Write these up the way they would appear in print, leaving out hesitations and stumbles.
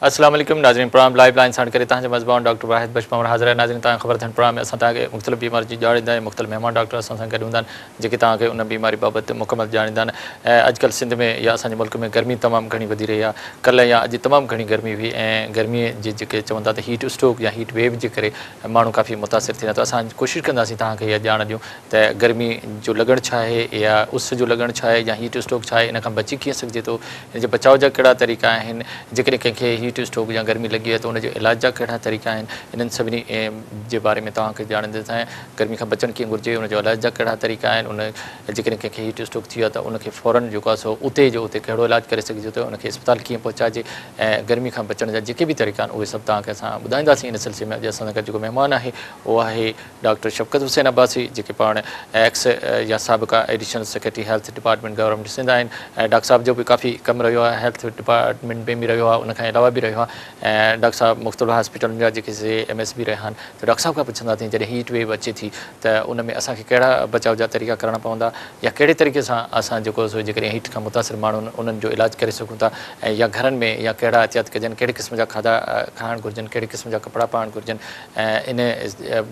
السلام عليڪم ناظرين پروگرام لائيو لائين ساڻ ڪري توهان جو ميزبان ڊاڪٽر واحد بخش پنهور حاضر آهي. ناظرين توهان کي خبر ٿيڻ پروگرام ۾ اسان توهان کي مختلف بيمارين جي ڄاڻ ڏيندا آهيون. مختلف مهمان ڊاڪٽر اسان سان گڏ هوندا آهن جيڪي توهان کي ان بيماري بابت مڪمل ڄاڻ ڏيندا آهن. ۽ اڄڪلهه سنڌ ۾ يا اسان جي ملڪ ۾ گرمي تمام گهڻي وڌي رهي آهي. ڪلهه يا اڄ تمام گهڻي گرمي هئي ۽ گرمي جي جيڪي چون ٿا ته هيٽ اسٽروڪ يا هيٽ ويو جي ڪري ماڻهو ڪافي متاثر ٿيندا ته اسان ڪوشش ڪنداسين توهان کي اها ڄاڻ ڏيون ته گرمي جو لڳڻ ڇا آهي يا اس جو لڳڻ ڇا آهي يا هيٽ اسٽروڪ ڇا آهي ان کان بچي ڪيئن سگهجي ٿو ان جي بچاء جا ڪهڙا طريقا آهن جيڪڏهن ڪنهن کي هيٽ اسٽروڪ يا گرمي لڳي آهي ته ان جي علاج جا ڪهڙا طريقا آهن انهن سڀني جي باري ۾ توهان کي ڄاڻ ڏينداسين. گرمي کان بچڻ ڪيئن گهرجي ان جو علاج جا ڪهڙا طريقا آهن ان جيڪڏهن ڪنهن کي هيٽ اسٽروڪ ٿي ويو آهي ته ان کي فورن جيڪو آهي سو اتي جو اتي ڪهڙو علاج ڪري سگهجي ٿو ان کي اسپتال ڪيئن پهچائجي ۽ گرمي کان بچڻ جا جيڪي به طريقا آهن اهي سڀ توهان کي اسان ٻڌائينداسين. ان سلسلي ۾ اڄ اسان سان گڏ جيڪو مهمان آهي اهو آهي ڊاڪٽر شفقت حسين عباسي جيڪي پاڻ ايڪس يا سابقه additional secretary health department government Sindh آهن ۽ ڊاڪٽر صاحب جو به ڪافي ڪم رهيو آهي هيلٿ ڊپارٽمينٽ ۾ به رهيو آهي ان کان علاوه به رهيو آهي ۽ ڊاڪٽر صاحب مختلف هاسپيٽلن جا جيڪي سي ايم ايس به رهيا آهن ته ڊاڪٽر صاحب کان پڇنداسين جڏهن هيٽ ويو اچي ٿي ته ان ۾ اسان کي ڪهڙا بچاء جا طريقا ڪرڻا پوندا يا ڪهڙي طريقي سان اسان جيڪو سو جيڪڏهن هيٽ کان متاثر ماڻهو آهن انهن جو علاج ڪري سگهون ٿا ۽ يا گهرن ۾ يا ڪهڙا احتياط ڪجن ڪهڙي قسم جا کاڌا کائڻ گهرجن ڪهڙي قسم جا ڪپڙا پائڻ گهرجن ۽ ان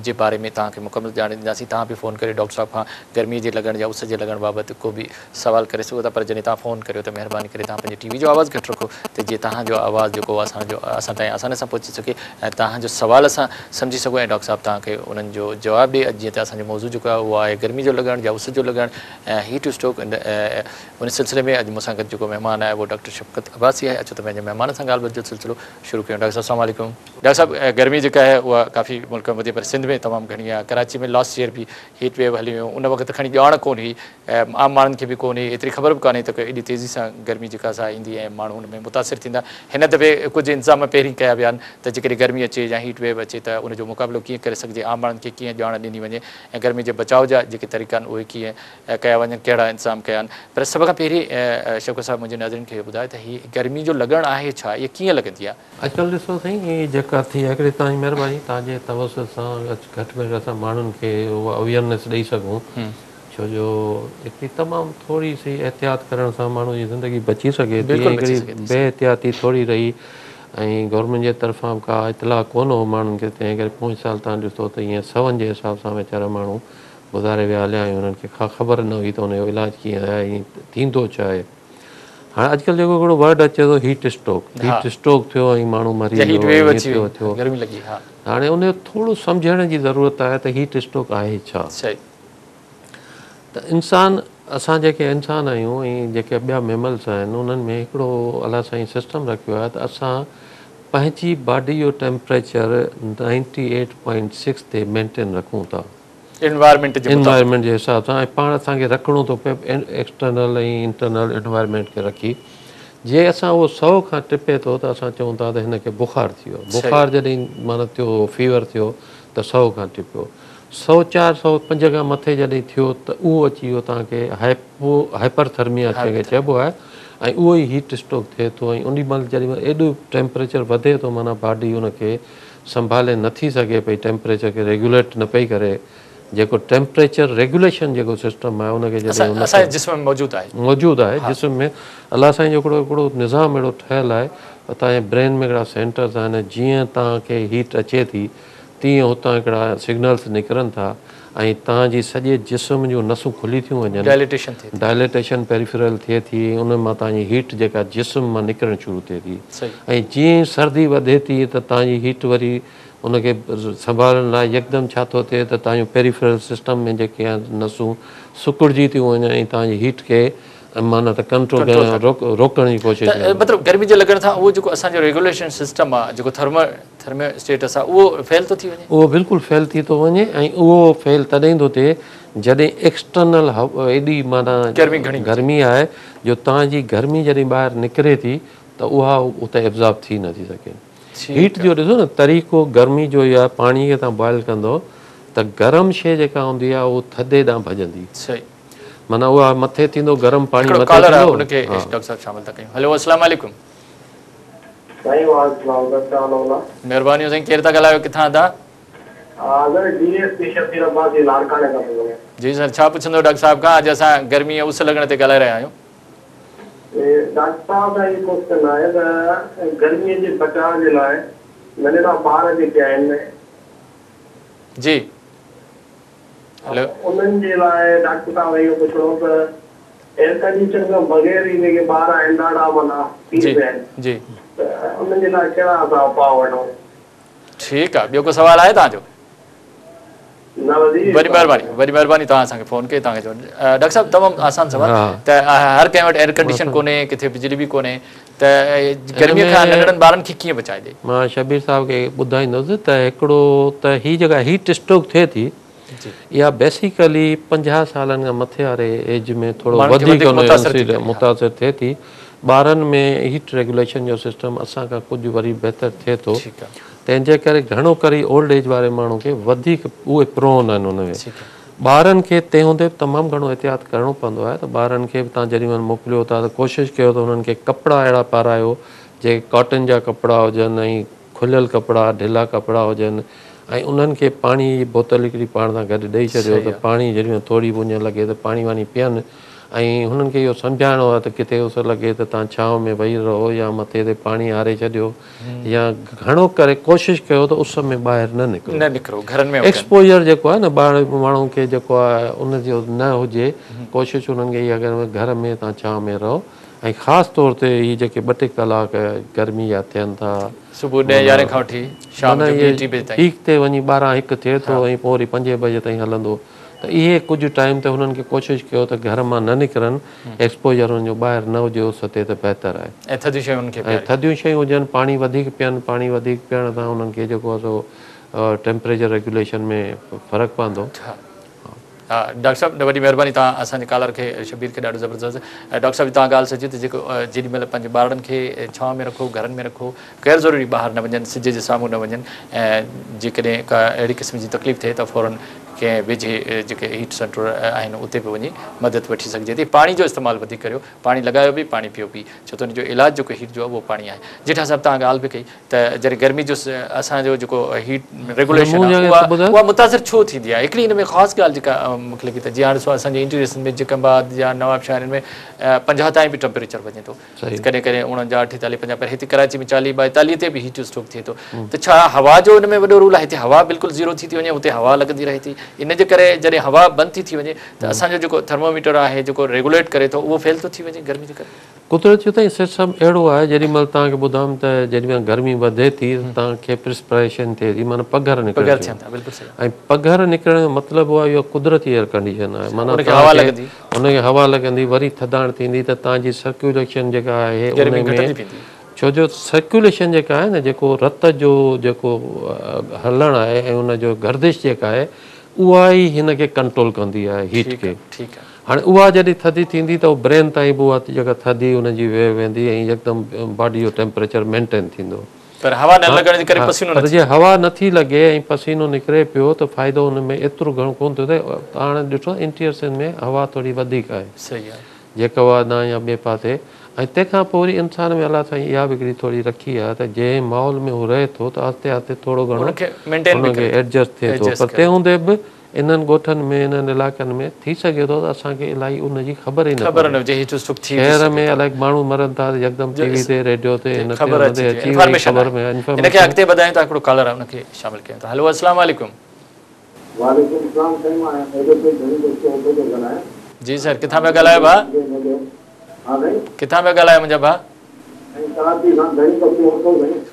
جي باري ۾ توهان کي مڪمل ڄاڻ ڏينداسين. توهان به فون ڪري ڊاڪٽر صاحب کان گرمي جي لڳڻ يا اس جي لڳڻ بابت ڪو به سوال ڪري سگهو ٿا پر جڏهن توهان فون ڪريو ته مهرباني ڪري توهان پنهنجي ٽي وي جو آواز گهٽ رکو ته جيئن توهان جو آواز جيڪو اسان جو اسان تائين آساني سان پهچي سگهي ۽ توهان جو سوال اسان سمجهي سگهون ۽ ڊاڪٽر صاحب توهان کي انهن جو جواب ڏئي. اڄ جيئن ته اسان جو موضوع جيڪو آهي اهو آهي گرمي جو لڳڻ يا اس جو لڳڻ ۽ هيٽ اسٽروڪ ان سلسلي ۾ اڄ مون سان گڏ جيڪو مهمان آهي اهو ڊاڪٽر شفقت عباسي آهي. اچو ته پنهنجي مهمان سان ڳالهه ٻولهه جو سلسلو شروع ڪيون. ڊاڪٽر صاحب السلام عليڪم. ڊاڪٽر صاحب گرمي جيڪا آهي اها ڪافي ملڪ ۾ وڌي پر سنڌ ۾ تمام گهڻي آهي. ڪراچي ۾ لاسٽ ايئر به هيٽ ويو هليون هيون ان وقت کڻي ڄاڻ ڪونه هئي عام ماڻهن کي به ڪونه هئي ايتري خبر به ڪانه هئي ته ايڏي تيزي سان گرمي جيڪا سا ايندي ۽ ماڻهو ان ۾ متاثر ٿيندا. هن دفعي ڪجهه انتظام پهرين ڪيا ويا آهن ته جيڪڏهن گرمي اچي يا هيٽ ويو اچي ته ان جو مقابلو ڪيئن ڪري سگهجي عام ماڻهن کي ڪيئن ڄاڻ ڏني وڃي ۽ گرمي جي بچاء جا جيڪي طريقا آهن اهي ڪيئن ڪيا وڃن ڪهڙا انتظام ڪيا آهن پر سڀ کان پهرين شفقت صاحب منهنجي ناظرين کي اهو ٻڌايو ته هي گرمي جو لڳڻ آهي ڇا اهي ڪيئن لڳندي آهي؟ اڄڪلهه ڏسو سائين هي جيڪا ٿي آهي هڪڙي توهان جي مهرباني توهان جي توسط سان گهٽ ۾ گهٽ اسان ماڻهن کي اها اويئرنيس ڏئي سگهون ڇو جو هڪڙي تمام ٿوري سي احتياط ڪرڻ سان ماڻهو جي زندگي بچي سگهي ٿي ۽ هڪڙي بي احتياطي ٿوري رهي ۽ گورنمينٽ جي طرفان به ڪا اطلاع ڪونه هو ماڻهن کي تنهن ڪري پوئين سال توهان ڏٺو ته ائين سون جي حساب سان ويچارا ماڻهو گذاري ويا هليا ۽ انهن کي ڪا خبر نه هئي ته ان جو علاج ڪيئن آهي ۽ ٿيندو ڇا آهي. هاڻي اڄڪلهه جيڪو هڪڙو ورڊ اچي ٿو هيٽ اسٽروڪ، هيٽ اسٽروڪ ٿيو ۽ ماڻهو مري ويو ۽ ائين ٿيو ٿيو. هاڻي ان جو ٿورو سمجهڻ جي ضرورت آهي ته هيٽ اسٽروڪ آهي ڇا؟ ته انسان اسان جيڪي انسان آهيون ۽ جيڪي ٻيا ميملز آهن انهن ۾ هڪڙو الله سائين سسٽم رکيو آهي ته اسان پنهنجي باڊي جو ٽيمپريچر 98.6 تي مينٽين رکون ٿا. انوائرمينٽ جي مطابق. انوائرمينٽ جي حساب سان ۽ پاڻ اسان کي رکڻو ٿو پئي ايڪسٽرنل ۽ انٽرنل انوائرمينٽ کي رکي جي اسان اهو سئو کان ٽپي ٿو ته اسان چئون ٿا ته هن کي بخار ٿي ويو بخار جڏهن معنيٰ ٿيو فيور ٿيو ته سئو کان ٽپيو سئو چار سئو پنج کان مٿي جڏهن ٿيو ته اهو اچي ويو توهان کي هائپو هائپر ٿرميا جنهن کي چئبو آهي ۽ اهو ئي هيٽ اسٽروڪ ٿئي ٿو ۽ انهي مهل جڏهن ايڏو ٽيمپريچر وڌي ٿو معنيٰ باڊي ان کي سنڀالي نه ٿي سگهي پئي ٽيمپريچر کي ريگيوليٽ نه پئي ڪري جيڪو ٽيمپريچر ريگيوليشن جيڪو سسٽم آهي ان کي جڏهن ان اسان جي جسم ۾ موجود آهي موجود آهي جسم ۾ الله سائين جو هڪڙو هڪڙو نظام اهڙو ٺهيل آهي توهان جي برين ۾ هڪڙا سينٽرز آهن جيئن توهان کي هيٽ اچي ٿي تيئن هتان هڪڙا سگنلز نڪرن ٿا ۽ توهان جي سڄي جسم جون نسون کلي ٿيون وڃن ڊائليٽيشن ٿئي ٿي. ڊائليٽيشن پيريفرل ٿئي ٿي ۽ ان مان توهان جي هيٽ جيڪا جسم مان نڪرڻ شروع ٿئي ٿي ۽ جيئن ئي سردي وڌي ٿي ته توهان جي هيٽ وري ان کي سنڀالڻ لاء يڪدم ڇا ٿو ٿئي ته توهان جون پيريفرل سسٽم ۾ جيڪي آهن نسون سڪڙجي ٿيون وڃن ۽ توهان جي هيٽ کي معنيٰ ته ڪنٽرول ڪرڻ روڪڻ جي ڪوشش ته مطلب گرمي جي لڳڻ سان اهو جيڪو اسان جو ريگوليشن سسٽم آهي جيڪو ٿرمو ٿرمو اسٽيٽس آهي اهو فيل ٿو ٿي وڃي. اهو بلڪل فيل ٿي ٿو وڃي ۽ اهو فيل تڏهن ٿو ٿئي جڏهن ايڪسٽرنل ايڏي معنيٰ گرمي گهڻي گرمي آهي جو توهان جي گرمي جڏهن ٻاهر نڪري ٿي ته اها اتي ابزارب ٿي نٿي سگهي. هيٽ جو ڏسو نه طريقو گرمي جو اهو آهي پاڻي کي توهان بوائل ڪندو ته گرم شيء جيڪا هوندي آهي اهو ٿڌي ڏانهن ڀڄندي. معنيٰ اها مٿي ٿيندو گرم پاڻي هڪڙو مٿي ڪالر آهي ٿيندو ان کي ڊاڪٽر صاحب شامل ٿا ڪيون. هلو السلام عليڪم. سائين وعليڪم السلام سر ڇا حال احوال آ. مهربانيون سائين ڪير ٿا ڳالهايو ڪٿان ادا. Sir D S P Shabbir Abbasi لاڙڪاڻي کان ٿو ڳالهايان. جي سر ڇا پڇندو ڊاڪٽر صاحب کان اڄ اسان گرمي ۽ اس لڳڻ تي ڳالهائي رهيا آهيون. डॉक्टर साहब सां इहो क्वेश्चन आहे त गर्मीअ जे बचाव जे लाइ नंढड़ा ॿार जेके आहिनि जी हेलो, उन्हनि जे लाइ डॉक्टर साहब इहो पुछणो त एयर कंडीशन खां बग़ैर ई जेके ॿार आहिनि ॾाढा माना थी पिया आहिनि जी, त उन्हनि जे लाइ कहिड़ा असां उपाउ वठूं? ठीकु आहे, ॿियो को सवाल आहे तव्हांजो? न वधी वॾी महिरबानी, वॾी महिरबानी तव्हां असांखे फ़ोन कई। तव्हांखे डॉक्टर साहिबु तमामु आसान सवाल त हर कंहिं वटि एयर कंडीशन कोन्हे, किथे बिजली बि कोन्हे, त गर्मीअ खां नंढड़नि ॿारनि खे कीअं बचाइजे? मां शबीर साहिब खे ॿुधाईंदुसि त हिकिड़ो त ही जेका हीट स्ट्रोक थिए थी इहा बेसिकली 50 सालनि खां मथे वारे एज में थोरो वधीक मुतासिर थिए थी। ॿारनि में हीट रेगुलेशन जो सिस्टम असां खां कुझु वरी बहितर थिए थो, तंहिंजे करे घणो करे ओल्ड एज वारे माण्हू खे वधीक उहे प्रोन आहिनि हुन में। ॿारनि खे तंहिं हूंदे बि तमामु घणो एहतियातु करिणो पवंदो आहे। त ॿारनि खे बि तव्हां जेॾी महिल मोकिलियो था त कोशिशि कयो त हुननि खे कपिड़ा अहिड़ा पारायो जेके कॉटन जा कपिड़ा हुजनि ऐं खुलियल कपिड़ा, ढिला कपिड़ा हुजनि ऐं उन्हनि खे पाणी जी बोतल हिकिड़ी पाण सां गॾु ॾेई छॾियो त पाणी जेॾी महिल थोरी उञ लॻे त पाणी वाणी पीअनि ऐं हुननि खे इहो सम्झाइणो आहे त किथे उस लॻे त तव्हां छांव में वेही रहो या मथे ते पाणी हारे छॾियो या घणो करे कोशिशि कयो त उस में ॿाहिरि न निकिरो, न निकिरो, घरनि में एक्सपोजर जेको आहे न ॿार माण्हू खे जेको आहे उनजो न हुजे, कोशिशि हुननि खे इहा करणु घर में तव्हां छांव में रहो। ऐं ख़ासि तौर ते इहे जेके 2-3 कलाक गर्मी जा थियनि था, सुबुह 10-11 खां वठी शाम जो 2-3 बजे ताईं, पीक ते वञी 12-1 थिए थो ऐं पोइ वरी 5 बजे ताईं हलंदो, त इहे कुझु टाइम ते हुननि खे कोशिशि कयो त घर मां न निकिरनि, एक्सपोजर हुननि जो ॿाहिरि न हुजे उस ते त बहितर आहे। ऐं थधियूं शयूं हुननि खे, ऐं थधियूं शयूं हुजनि, पाणी वधीक पीअनि, पाणी वधीक पीअण सां हुननि खे जेको आहे सो टेम्परेचर रेगुलेशन में फ़र्क़ु पवंदो। हा डॉक्टर साहिबु वॾी महिरबानी तव्हां असांजे कॉलर खे शबीर खे ॾाढो ज़बरदस्त। डॉक्टर साहिबु तव्हां ॻाल्हि सची त जेको जेॾी महिल पंहिंजे ॿारनि खे छांव में रखो, घरनि में रखो, ग़ैर ज़रूरी ॿाहिरि न वञनि, सिज जे साम्हूं न वञनि ऐं जेकॾहिं का अहिड़ी क़िस्म जी तकलीफ़ थिए त फ़ौरन कंहिं वेझे जेके हीट सेंटर आहिनि उते बि वञी मदद वठी सघिजे थी। पाणी जो इस्तेमालु वधीक करियो, पाणी लॻायो बि, पाणी पियो बि, छो त हुनजो इलाज जेको हीट जो आहे उहो पाणी आहे। जेठा साहिबु तव्हां ॻाल्हि बि कई त जॾहिं गर्मी जो असांजो जेको हीट रेगुलेशन आहे उहा मुतासिर छो थींदी आहे? हिकिड़ी हिन में ख़ासि ॻाल्हि जेका मूंखे लॻी त जीअं हाणे ॾिसो असांजे इंटीरियर में जिकमबाद या नवाबशाह में 50 ताईं बि टेम्परेचर वञे थो, कॾहिं कॾहिं 49, 48, 50, पर हिते कराची में 40, 42 ते बि हीट स्ट्रोक थिए थो। त छा हवा जो हिन में वॾो रोल आहे? हिते हवा बिल्कुलु ज़ीरो थी थी वञे, उते हवा लॻंदी रहे थी, इन जे करे जॾहिं हवा बंदि थी थी वञे त असांजो जेको थर्मोमीटर आहे जेको रेगुलेट करे थो उहो फेल थो थी वञे गर्मी जे करे। कुदरत जो त सिस्टम अहिड़ो आहे, जेॾी महिल तव्हांखे ॿुधायमि त जेॾी महिल गर्मी वधे थी तव्हांखे प्रिस्पिरेशन थिए थी, माना पघर निकिरनि थियनि था। बिल्कुलु सही। ऐं पघर निकिरण जो मतिलबु आहे इहो कुदरती एयर कंडीशन आहे, माना हुनखे हवा लॻंदी, वरी थधाण थींदी त तव्हांजी सर्क्यूलेशन जेका आहे उन में, छो जो सर्क्यूलेशन जेका आहे न, जेको रत जो जेको हलणु आहे ऐं उनजो गर्दिश जेका आहे उहा ई हिन खे कंट्रोल कंदी आहे हीट खे। ठीकु आहे। हाणे उहा जॾहिं थधी थींदी त ब्रेन ताईं बि उहा जेका थधी हुनजी वेंदी ऐं यकदमि बॉडी जो टेम्परेचर मेंटेन थींदो। पर हवा न लॻण जे करे पसीनो न, पर जे हवा नथी लॻे ऐं पसीनो निकिरे पियो त फ़ाइदो हुन में एतिरो घणो कोन थो थिए। हाणे ॾिठो इंटीरियर में हवा थोरी वधीक आहे, सही आहे, जेका उहा या ॿिए पासे। ऐं तंहिंखां पोइ वरी इंसान में अलाह साईं इहा बि हिकिड़ी थोरी रखी आहे त जंहिं माहौल में हू रहे थो त आहिस्ते आहिस्ते थोरो घणो हुनखे एडजस्ट थिए थो। पर तंहिं हूंदे बि इन्हनि ॻोठनि में, इन्हनि इलाइक़नि में थी सघे थो त असांखे इलाही उनजी ख़बर ई न पवे। शहर में इलाही माण्हू मरनि था यकदमि टीवी ते, रेडियो ते, हिन ते हुन ते अची वई ख़बर में इनखे अॻिते वधायूं था। हिकिड़ो कॉलर आहे उनखे शामिल कयूं था। हेलो, अस्सलाम वालेकुम। वालेकुम सलाम साईं, मां एडवोकेट धणी दोस्त होटो थो ॻाल्हायां। जी सर, किथां पिया ॻाल्हायो भाउ? हा साईं, किथां पिया ॻाल्हायो मुंहिंजा भाउ?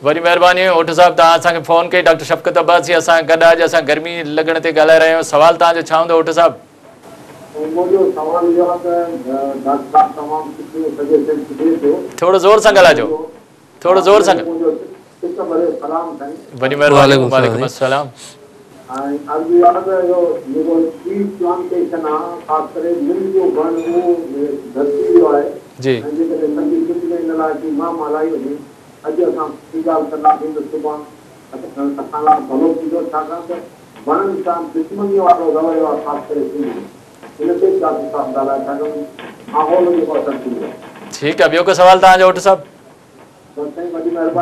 वॾी महिरबानी होठ साहिबु, तव्हां असांखे फ़ोन कई। डॉक्टर शफ़क़त अब्बासी असां गॾु अॼु असां गर्मी लॻण ते ॻाल्हाए रहिया आहियूं। सवाल तव्हांजो छा हूंदो होठ साहिबु? मुंहिंजो सवाल इहो आहे त डॉक्टर साहिबु तमामु सुठो सजेशन ॾिए पियो, थोरो ज़ोर सां ॻाल्हाइजो, थोरो ज़ोर सां। वॾी महिरबानी। वालेकुम अस्सलाम। ऐं अर्ज़ु इहो आहे त इहो जेको ट्री प्लांटेशन आहे, ख़ासि करे लिम जो वणु उहो धरती जो आहे जी, ऐं जेकॾहिं सॼी सिंध में हिन लाइ मुहिम हलाई वञे, अॼु असां सुठी ॻाल्हि कंदासीं त सुभाणे असां लाइ भलो थींदो, छाकाणि त वणनि सां दुश्मनी वारो रवैयो आहे ख़ासि करे सिंध में। हिन ते डॉक्टर साहिबु ॻाल्हाए, छाकाणि माहौल जेको असर थींदो। ठीकु आहे, ॿियो को सवाल तव्हांजो होठ साहिबु?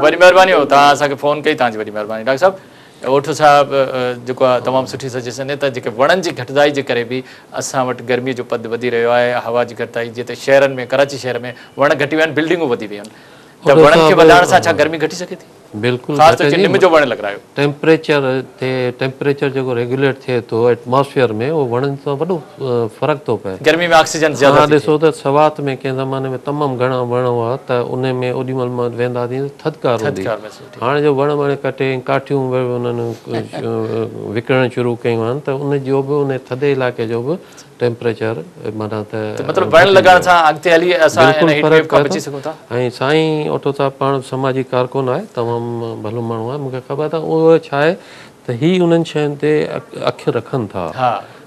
वॾी महिरबानी हो, तव्हां असांखे फ़ोन कई, तव्हांजी वॾी महिरबानी। डॉक्टर साहिबु, اوٺو صاحب جيڪو آهي تمام سٺي سجيشن ڏني ته جيڪي وڻن جي گهٽتائي جي ڪري به اسان وٽ گرمي جو پد وڌي رهيو آهي، هوا جي گهٽتائي جيئن ته شهرن ۾ ڪراچي شهر ۾ وڻ گهٽي ويا آهن، بلڊنگون وڌي ويون آهن ته وڻن کي وڌائڻ سان ڇا گرمي گهٽي سگهي ٿي؟ بلڪل خاص طور نم جو وڻ لڳرايو. ٽيمپريچر تي ٽيمپريچر جيڪو ريگيوليٽ ٿئي ٿو ايٽماسفيئر ۾ اهو وڻن سان وڏو فرق ٿو پئي. گرمي ۾ آڪسيجن زياده ٿي ٿئي. ڏسو ته سوات ۾ ڪنهن زماني ۾ تمام گهڻا وڻ هئا ته ان ۾ اوڏي مهل مان وينداسين ته ٿڌڪار هوندي. هاڻي جو وڻ وڻ ڪٽي ۽ ڪاٺيون به انهن وڪڻڻ شروع ڪيون آهن ته ان جو به ان ٿڌي علائقي جو به ٽيمپريچر معنيٰ ته مطلب وڻ لڳائڻ سان اڳتي هلي اسان ان هيٽ ويو کان بچي سگهون ٿا. ۽ سائين اوٺو صاحب پاڻ سماجي ڪارڪن آهي، تمام ڀلو ماڻهو آهي، مون کي خبر ته اهو ڇا آهي ته هي انهن شين تي اک رکن ٿا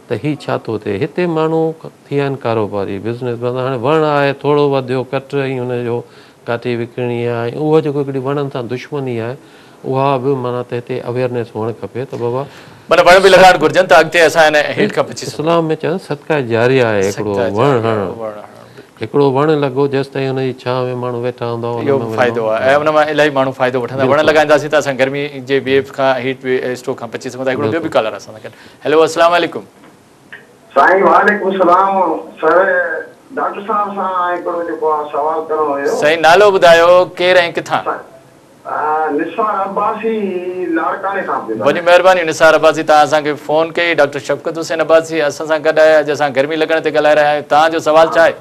ته هي ڇا ٿو ٿئي. هتي ماڻهو ٿي ويا آهن ڪاروباري بزنس مين، هاڻي وڻ آهي ٿورو وڌيو ڪٽ ۽ ان جو ڪاٺي وڪڻڻي آهي ۽ اهو جيڪو هڪڙي وڻن سان دشمني آهي اها به معنيٰ ته هتي اويئرنيس هئڻ کپي ته بابا معنيٰ وڻ به لڳائڻ گهرجن ته اڳتي اسان هن هيٽ کان بچي سگهون. اسلام ۾ چون صدقه جاريه آهي هڪڙو وڻ هڻڻ، هڪڙو وڻ لڳو جيستائين ان جي ڇانو ۾ ماڻهو ويٺا هوندا ان اهو به فائدو آهي ۽ ان مان الاهي ماڻهو فائدو وٺندا. وڻ لڳائينداسين ته اسان گرمي جي ويو کان هيٽ اسٽروڪ کان بچي سگهون ٿا. هڪڙو ٻيو به ڪالر اسان سان گڏ. هيلو السلام عليڪم. سائين وعليڪم السلام سر ڊاڪٽر صاحب سان هڪڙو جيڪو آ سوال ڪرڻو هيو. سائين نالو ٻڌايو ڪير ۽ ڪٿان؟ نثار عباسي لاڙڪاڻي کان پيو ڳالهايان. وڏي مهرباني نثار عباسي توهان اسان کي فون ڪئي. ڊاڪٽر شفقت حسين عباسي اسان سان گڏ آهي. اڄ اسان گرمي لڳڻ تي ڳالهائي رهيا آهيون. توهان جو سوال ڇا آهي؟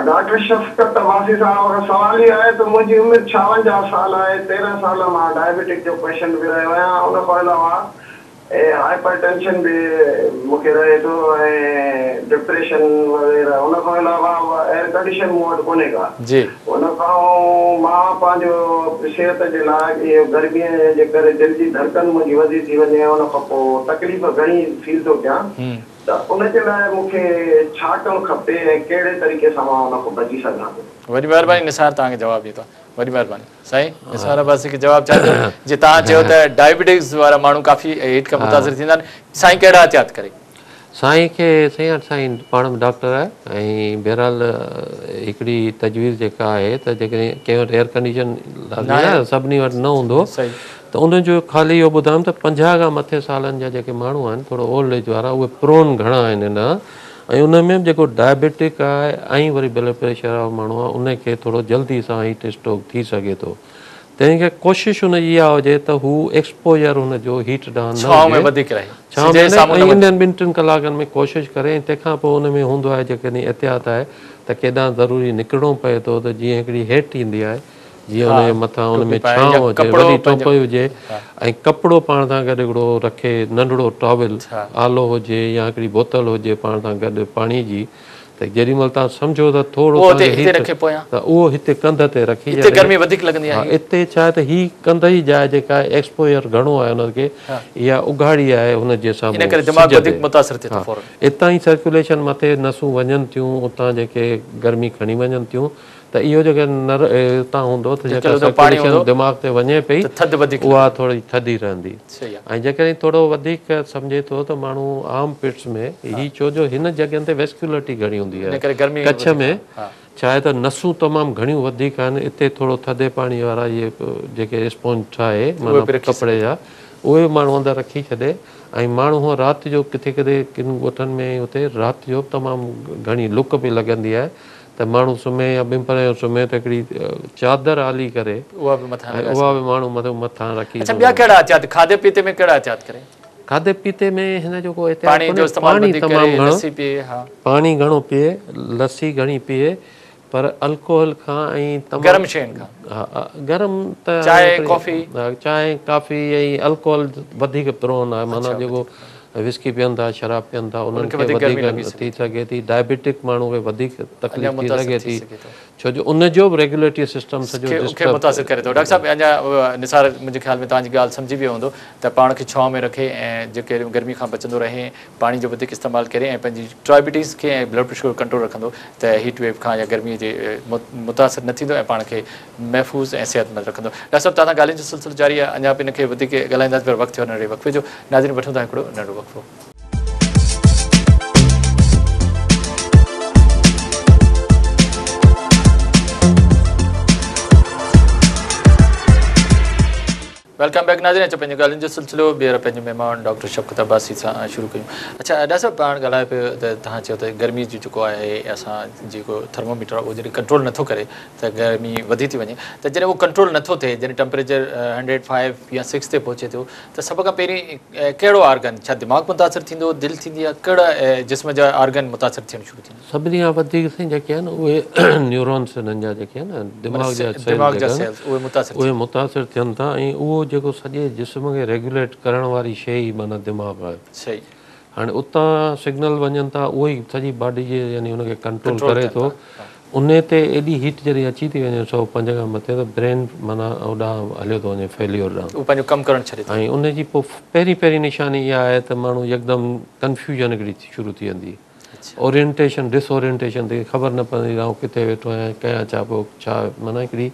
ڊاڪٽر شفقت عباسي صاحب کان سوال هي آهي ته منهنجي عمر 56 سال آهي 13 سال مان ڊائبيٽڪ جو پيشنٽ به رهيو آهيان ان کان علاوه هائپر ٽينشن به مون کي رهي ٿو ۽ ڊپريشن وغيره ان کان علاوه ايئر ڪنڊيشن مون وٽ ڪونهي ڪا جي. ان کان مان پنهنجو صحت جي لاء اهو گرمي جي ڪري دل جي ڌڙڪن منهنجي وڌي ٿي وڃي ان کان پوء تڪليف گهڻي فيل ٿو ڪيان ته ان جي لاء مون کي ڇا ڪرڻ کپي ۽ ڪهڙي طريقي سان مان ان کان بچي سگهان ٿو. وڏي مهرباني نثار توهان کي جواب ڏيندو. وڏي مهرباني سائين نثار عباسي کي جواب ڇا ڏيو جي توهان چيو ته ڊائبيٽيز وارا ماڻهو ڪافي هيٽ کان متاثر ٿيندا آهن سائين ڪهڙا احتياط ڪري؟ سائين کي سائين سائين پاڻ به ڊاڪٽر آهي ۽ بهرحال هڪڙي تجويز جيڪا آهي ته جيڪڏهن ڪنهن وٽ ايئر ڪنڊيشن لازمي آهي سڀني وٽ نه هوندو ته ان جو خالي اهو ٻڌايم ته 50 کان مٿي سالن جا جيڪي ماڻهو آهن ٿورو اولڊ ايج وارا اهي پرون گهڻا آهن هن ۽ ان ۾ به جيڪو ڊائبيٽڪ آهي ۽ وري بلڊ پريشر وارو ماڻهو آهي ان کي ٿورو جلدي سان هيٽ اسٽروڪ ٿي سگهي ٿو تنهن کي ڪوشش ان جي اها هجي ته هو ايڪسپوجر هن جو هيٽ ڏانهن نه ڇانو ۾ وڌيڪ رهي ڇانو ۾ نه ۽ انهن ٻن ٽن ڪلاڪن ۾ ڪوشش ڪري ۽ تنهن کان پوء ان ۾ هوندو آهي جيڪڏهن احتياط آهي ته ڪيڏانهن ضروري نڪرڻو پئي ٿو ته جيئن هڪڙي هيٽ ايندي آهي جيئن ان جي مٿان ان ۾ ڇانو هجي وڏي ٽوپي هجي ۽ ڪپڙو پاڻ سان گڏ هڪڙو رکي ننڍڙو ٽاول آلو هجي يا هڪڙي بوتل هجي پاڻ سان گڏ پاڻي جي ته جيڏي مهل توهان سمجهو ته ٿورو توهان کي هيٽ ته اهو هتي ڪنڌ تي رکي هتي گرمي وڌيڪ لڳندي آهي هتي ڇا آهي ته هي ڪنڌ جي جاء جيڪا آهي ايڪسپوزر گهڻو آهي ان کي اها اگهاڙي آهي ان جي سامهون ان ڪري دماغ وڌيڪ متاثر ٿئي ٿو فورن اتان ئي سرڪيوليشن مٿي نسون وڃن ٿيون اتان جيڪي گرمي کڻي وڃن ٿيون ته اهو جيڪو نر اتان هوندو ته جيڪا سرڪيوليشن دماغ تي وڃي پئي اها ٿوري ٿڌي رهندي ۽ جيڪڏهن ٿورو وڌيڪ سمجهي ٿو ته ماڻهو آرم پٽس ۾ هي ڇو جو هن جڳهين تي ويسڪيولرٽي گهڻي هوندي آهي ڪڇ ۾ ڇا آهي ته نسون تمام گهڻيون وڌيڪ آهن اتي ٿورو ٿڌي پاڻي وارا اهي جيڪي اسپونج ٺاهي معنيٰ ڪپڙي جا اهي به ماڻهو اندر رکي ڇڏي ۽ ماڻهو هونء رات جو ڪٿي ڪٿي ڪن ڳوٺن ۾ اتي رات جو به تمام گهڻي لڪ پئي لڳندي آهي ته ماڻهو سمهي يا ٻنپهرن جو سمهي ته هڪڙي چادر آلي ڪري اها به مٿان ۽ اها به ماڻهو مٿان مٿان رکي اڇا ٻيا ڪهڙا احتياط کاڌي پيتي ۾ ڪهڙا احتياط ڪري؟ کاڌي پيتي ۾ هن جو ڪو احتياط پاڻي جو استعمال وڌيڪ ڪري لسي پيئي ها پاڻي گهڻو پيئي لسي گهڻي پيئي پر الڪوهل کان ۽ تمام گرم شين کان ها گرم ته چانهه ڪافي چانهه ڪافي ۽ الڪوهل وڌيڪ پرون آهي معنيٰ جيڪو وسڪي پيئن ٿا، شراب پيئن ٿا، انهن کي وڌيڪ ٿي سگهي ٿي، ڊائبيٽڪ ماڻهو کي وڌيڪ تڪليف ٿي سگهي ٿي، ڇو جو ان جو به ريگيوليٽري سسٽم سڄو کي متاثر ڪري ٿو. ڊاڪٽر صاحب اڃا نثار منهنجي خيال ۾ توهان جي ڳالهه سمجهي ويو هوندو ته پاڻ کي ڇانو ۾ رکي ۽ جيڪي گرمي کان بچندو رهي پاڻي جو وڌيڪ استعمال ڪري ۽ پنهنجي ڊائبيٽيز کي ۽ بلڊ پريشر کي ڪنٽرول رکندو ته هيٽ ويو کان يا گرمي جي متاثر نه ٿيندو ۽ پاڻ کي محفوظ ۽ صحتمند رکندو. ڊاڪٽر صاحب توهان سان ڳالهين جو سلسلو جاري آهي اڃا به ان کي وڌيڪ ڳالهائينداسين پر وقت ٿيو آهي ننڍڙي وقفي جو. ناظرين وٺون ٿا هڪڙو ننڍڙو وقفو. Welcome back ناظرين اچو پنهنجي ڳالهين جو سلسلو ٻيهر پنهنجي مهمان ڊاڪٽر شفقت عباسي سان شروع ڪيون. اڇا ڊاڪٽر صاحب پاڻ ڳالهايو پيو ته توهان چيو ته گرمي جو جيڪو آهي اسان جيڪو ٿرموميٽر آهي اهو جڏهن ڪنٽرول نٿو ڪري ته گرمي وڌي ٿي وڃي ته جڏهن اهو ڪنٽرول نٿو ٿئي جڏهن ٽيمپريچر 105 يا 6 تي پهچي ٿو ته سڀ کان پهرين ڪهڙو آرگن ڇا دماغ متاثر ٿيندو دل ٿيندي يا ڪهڙا جسم جا آرگن متاثر ٿيڻ شروع ٿيندا؟ سڀني کان وڌيڪ سائين جيڪي آهن اهي نيورونس انهن جا جيڪي آهن نه دماغ جا دماغ جا سيلز اهي متاثر اهي متاثر ٿين ٿا ۽ اهو جيڪو سڄي جسم کي ريگيوليٽ ڪرڻ واري شيء ئي معنيٰ دماغ آهي. صحيح. هاڻي اتان سگنل وڃن ٿا اهو ئي سڄي باڊي جي يعني ان کي ڪنٽرول ڪري ٿو انهي تي ايڏي هيٽ جڏهن اچي ٿي وڃي 105 کان مٿي ته برين معنيٰ اوڏانهن هليو ٿو وڃي فيليور ڏانهن. اهو پنهنجو ڪم ڪرڻ ڇڏي ٿو. ۽ انهي جي پوء پهرين پهرين نشاني اها آهي ته ماڻهو يڪدم ڪنفيوزن هڪڙي شروع ٿي ويندي اورينٽيشن ڊس اورينٽيشن ٿي خبر نه پوندي ته آئون ڪٿي ويٺو آهيان ڪيان ڇا پيو ڇا معنيٰ هڪڙي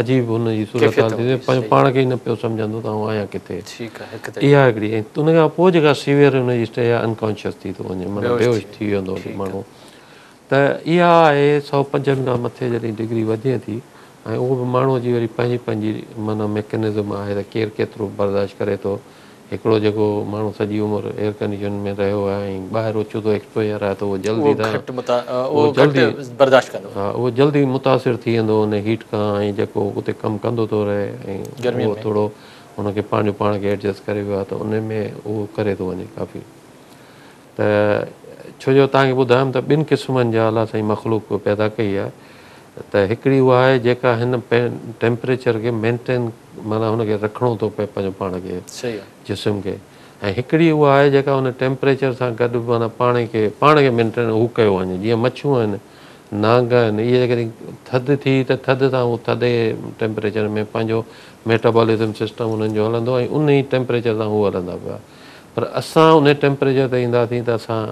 عجيب هن جي صورت حال ٿيندي پنهنجو پاڻ کي ئي نه پيو سمجهندو ته آئون آهيان ڪٿي اها هڪڙي ۽ ان کان پوء جيڪا سيويئر هن جي اسٽيج آهي انڪانشس ٿي ٿو وڃي معنيٰ بيهوش ٿي ويندو ماڻهو ته اها آهي 105 کان مٿي جڏهن ڊگري وڌي ٿي ۽ اهو به ماڻهوء جي وري پنهنجي پنهنجي معنيٰ ميڪنزم آهي ته ڪير ڪيترو برداشت ڪري ٿو. هڪڙو جيڪو ماڻهو سڄي عمر ايئر ڪنڊيشن ۾ رهيو آهي ۽ ٻاهر اوچتو ايڪسپوزر آهي ته اهو جلدي اهو گهٽ برداشت ڪندو. ها اهو جلدي متاثر ٿي ويندو ان هيٽ کان ۽ جيڪو اتي ڪم ڪندو ٿو رهي ۽ اهو ٿورو ان کي پنهنجو پاڻ کي ايڊجسٽ ڪري ويو آهي ته ان ۾ اهو ڪري ٿو وڃي ڪافي. ته ڇو جو توهان کي ٻڌايم ته ٻن قسمن جا الله سائين مخلوق پيدا ڪئي آهي ته هڪڙي اها آهي جيڪا هن ٽيمپريچر کي مينٽين معنيٰ هن کي رکڻو ٿو پئي پنهنجو پاڻ کي جسم کي ۽ هڪڙي اها آهي جيڪا ان ٽيمپريچر سان گڏ معنيٰ پاڻ کي پاڻ کي مينٽين هو ڪيو وڃي جيئن مڇيون آهن نانگ آهن اهي جيڪڏهن ٿڌ ٿي ته ٿڌ سان هو ٿڌي ٽيمپريچر ۾ پنهنجو ميٽابولزم سسٽم انهن جو هلندو ۽ ان ئي ٽيمپريچر سان هو هلندا پيا پر اسان انهي ٽيمپريچر تي اينداسين ته اسان